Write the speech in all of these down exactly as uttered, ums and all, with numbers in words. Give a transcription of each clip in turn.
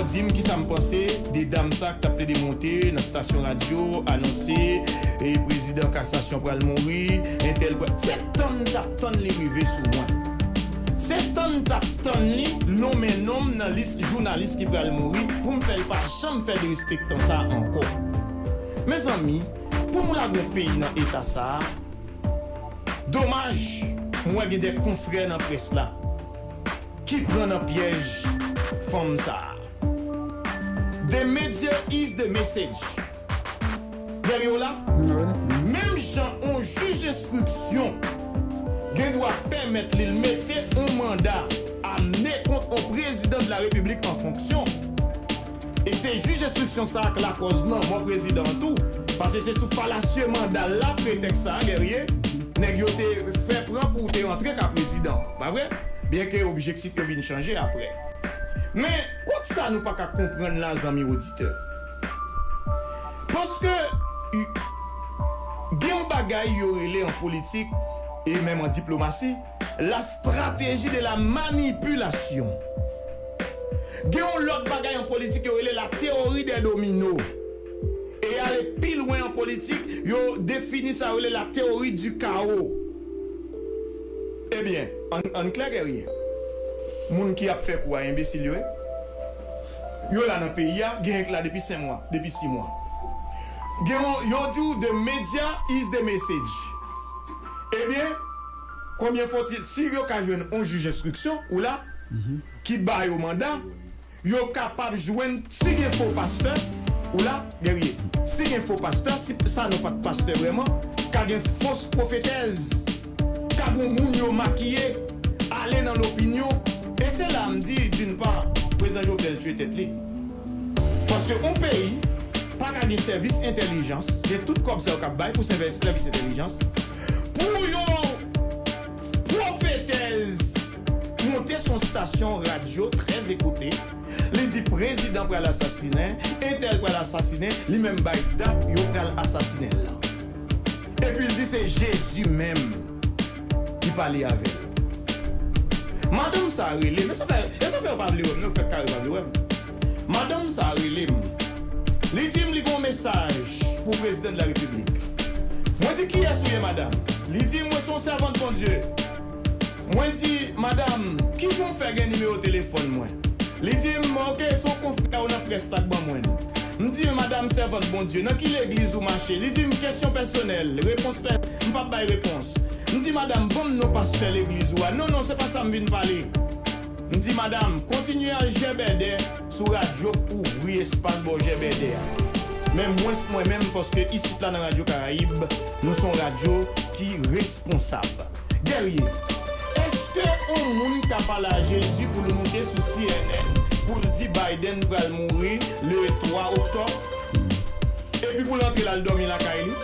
Di m kisa m panse de dam sa k t ap plede monte nan stasyon radyo, anonse, e prezidan kasasyon pral mouri, entèl pral. Se tann n t ap tann li rive sou mwen. Se tann n t ap tann li lonmen non m nan lis jounalis ki pral mouri pou m fè l pa janm fè derespektan sa ankò. Mezanmi, pou nou lage yon peyi nan eta sa a, domaj, m wè gen de konfrè nan près la ki pran nan pyèj fanm sa a. The media is the message. Guerrier w la? Menm jan yon jij enstriksyon gen dwa pèmèt li l mete yon manda amne kont yon prezidan de la repiblik an fonksyon. E se jij enstriksyon sa a k lakòz lanmò prezidan an tou, paske se sou falasye manda l la, pretèks sa a, Guerrier, nèg yo te fè pran pou w te antre ka prezidan an, pa vre? Byenke objektif yo vin chanje apre. Men, kot sa nou pa ka konprann la, zanmi oditè? Paske, y- gen yon bagay yo rele an politik, e menm an diplomasi, la stratégie de la manipulation. Gen yon lòt bagay an politik yo rele la théorie des dominos. E ale pi lwen an politik, yo defini sa yo rele la théorie du chaos. Ebyen, ann, ann klè, Guerrier. Moun ki ap fè kou a enbesil yo ye. Yo la nan peyi a, gen k la depi senk mwa, depi sis mwa. Gen yon, yo di w the media is the message. Ebyen, konbyen fòtil, si yo ka jwenn yon jij enstriksyon, ou la, ki ba yo manda, yo kapab jwenn, si gen fo pastè, ou la, Guerrier, si gen fo pastè, si sa non pa t pastè vrèman, ka gen fos pwofetèz, ka gen moun yo makiye, ale nan lopinyon. E se la m di, d'une part, prezidan Jovenel tchwe tèt li. Paske yon peyi pa ka gen sèvis entèlijans, gen tout kòb sa yo k ap bay pou sèvis, sèvis entèlijans, pou yon pwofetèz monte sou yon stasyon radyo trè ekoute, li di prezidan pral asasinen, entèl pral asasinen, li menm bay dat yo pral asasinen l lan. Epi l di se Jezi menm ki pale avè l. Madanm sa a rele m, e sa fè, e sa fè yo pa vle wè m, non, yo fèk kare pa vle wè m. Madanm sa a rele m. Li di m li gen yon mesaj pou prezidan de la repiblik. Mwen di, kiyès ou ye, madanm? Li di m, mwen se yon sèvant Bondye. Mwen di, madanm, kijan w fè gen nimewo telefòn mwen? Li di m, oke, se yon konfrè w nan près la k ban mwen l. M di, madanm, sèvant Bondye, nan ki legliz ou mache? Li di m, kesyon pèsonèl, repons pè, m p ap bay repons. M di, madanm, ban m non pastè legliz ou a. Non, non, se pa sa m vin pale. M di, madanm, kontinye al jèbèdè sou radyo k ouvri espas bò jèbèdè a. Men mwens mwen menm, paske isit la nan Radyo Karayib, nou se yon radyo ki responsab. Guerrier, èske yon moun ka pale a Jezi pou l moute sou C N N pou l di Biden pral mouri le twa oktòb? Epi pou l antre l al dòmi lakay li?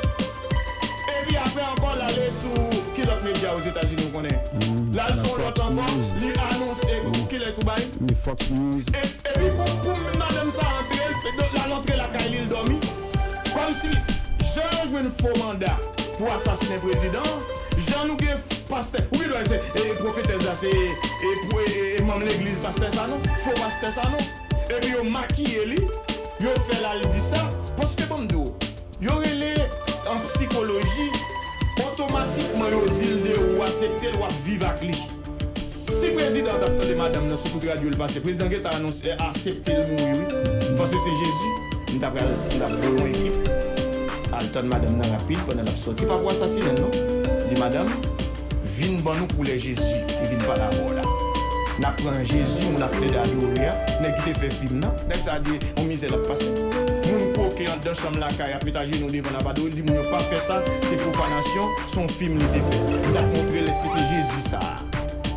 Epi apre ankò, l ale sou ki lòt medya Ozetazini ou konnen? L al sou yon lòt ankò, li anonse kilè tou bay? Fox News. E- Epi pou, pou madanm sa antre, l al antre lakay li, l dòmi. Kòmsi, jan yo jwenn fo manda pou asasinen prezidan, jan nou gen pastè, ou gen dwa se e, e pwofetèz la, se e, e, pou- e, e manm legliz pastè sa non, fo pastè sa non. Epi yo makiye li, yo fè l al di sa, paske ban m di w, yo rele an sikoloji, otomatikman yo di l de ou asepte l, w ap viv ak li. Si prezidan t ap tande madanm nan sou tout radyo l pase, prezidan gentan anonse, asepte l mouri wi. M panse se Jezi. M ta pral, m t ap voye yon ekip al tann madanm nan rapid pandan l ap sòti, pa pou asasinen l non. Di, madanm, vin ban nou koulè Jezi ki te vin pale avè w la. N ap pran Jezi, moun ap plede adore a, nèg ki te fè fim nan, nèg sa a di yon mizè l ap pase. Moun kwoke anndan chanm lakay, ap met ajenou devan l ap adore l, di moun yo pa fè sa, se pwofanasyon, se yon fim li te fè. M t ap montre l èske se Jezi sa a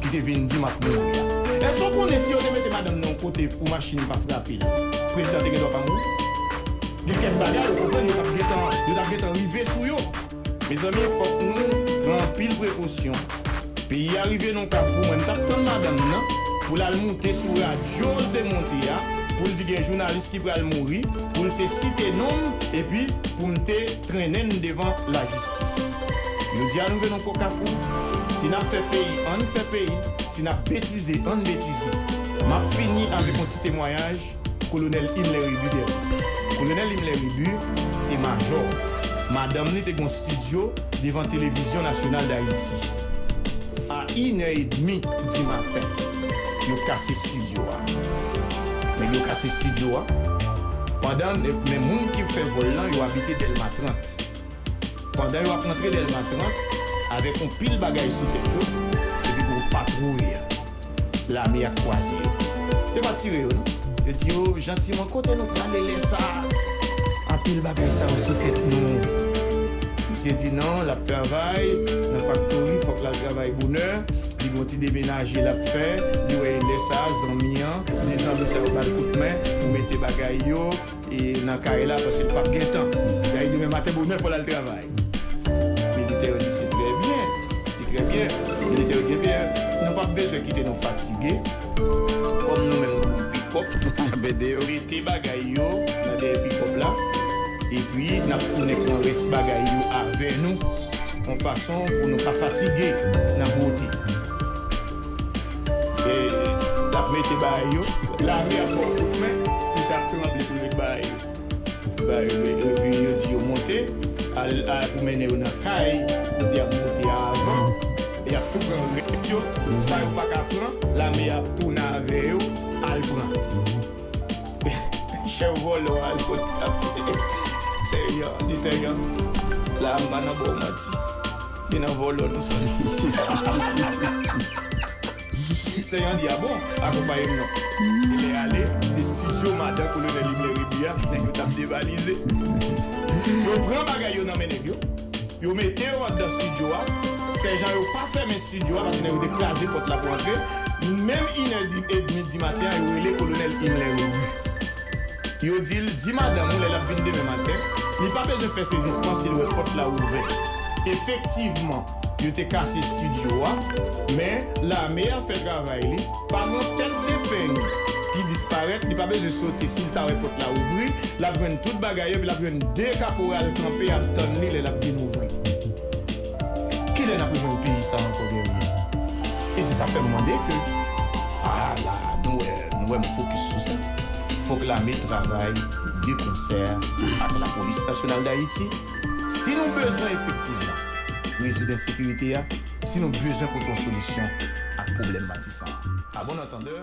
ki te vin di m ap mouri a. Èske w konnen si yo te mete madanm nan yon kote pou machin pa frape l, prezidan te gen dwa pa mouri? Gen kèk bagay, ou konprann, yo t ap gentan, yo t ap gentan rive sou yo. Mezanmi, fòk nou pran anpil prekosyon. Peyi a rive nan yon kafou, mwen m t ap tann madanm nan pou l al moute sou radyo l te monte a, pou l di gen jounalis ki pral mouri, pou l te site non m, epi pou m te trennen n devan lajistis. Jodi a nou rive nan yon kafou. Si n ap fè peyi, ann fè peyi. Si n ap betize, ann betize. M ap fini avèk yon ti temwayaj. Kolonèl Himmler Rébu dèyè. Kolonèl Himmler Rébu te majò. Madanm li te gen yon estidyo devan Televizyon Nasyonal Dayiti. A inè edmi di maten, yo kase estidyo a. Nèg yo kase estidyo a. Pandan, men moun ki fè vòl lan, yo abite Dèlma trant. Pandan yo ap rantre Dèlma trant, avèk yon pil bagay sou tèt yo, epi pou patwouye a, lame a kwaze yo. Yo pa tire yo, non. Yo di yo, "Jantiman, kote nou prale lè sa a? Anpil bagay sa yo sou tèt nou." Misye di non, l ap travay nan faktori, fòk l al travay bonè. Li gen yon ti demenaje l ap fè. Li wè lè sa a, zanmi an, de zanmi sa yo ba l kout men pou mete bagay yo e nan kay la, paske l p ap gen tan. Dayè, demen maten, bonè, fò l al travay. Militè yo di, "Se trè byen, se trè byen." Militè yo di, "Ebyen, nou p ap bezwen kite nou fatige. Kòm nou menm, nou pikòp, mete bagay yo nan dèyè pikòp la, epi n ap tounen pran rès bagay yo avè nou, yon fason pou nou pa fatige nan bwote." E l ap mete bagay yo, lame ap ba w kout men, misye ap tranble pou l met bagay yo. Bagay yo, epi yo di yo monte, al, al pou mennen yo nan kay, kote y ap monte a avan, y ap tou pran rès yo, sa yo pa ka pran, lame ap tounen avè yo, al pran. Chèf vòlò a, al kot l ap. Sèjan, di sèjan, la a m pa nan ba w manti. Se nan vòlò nou soti. Sèjan di, "A bon, akonpaye m non." E lè ale, se estidyo madan Kolonèl Himmler Rébu a, nèg yo t ap devalize. Yo pran bagay yo nan men nèg yo, yo mete yo anndan estidyo a. Sèjan yo pa fèmen estidyo a, paske nèg yo te kraze pòt la pou antre. Menm inè di, edmi di maten an, yo rele Kolonèl Himmler Rébu. Yo di l, "Di madanm ou lè l ap vin demen maten, li pa bezwen fè sezisman si l wè pòt la ouvè." Efektivman, yo te kase estidyo a, men lame a fè travay li. Pa gen yon tèt zepeng ki disparèt, li pa bezwen sote. Si l ta wè pòt la ouvri, l ap jwenn tout bagay yo, epi l ap jwenn de kaporal kanpe ap tann li lè l ap vin ouvri. Kilè n ap rejwenn peyi sa ankò, Guerrier? E se sa fè m mande ke, a la, nou wè, nou wè m fokis sou sa. Fòk lame travay de konsè ak Lapolis Nasyonal Dayiti. Si nou bezwen efektivman rezoud ensekirite a, si nou bezwen pote yon solisyon ak pwoblèm Matisan an. A bon antandè,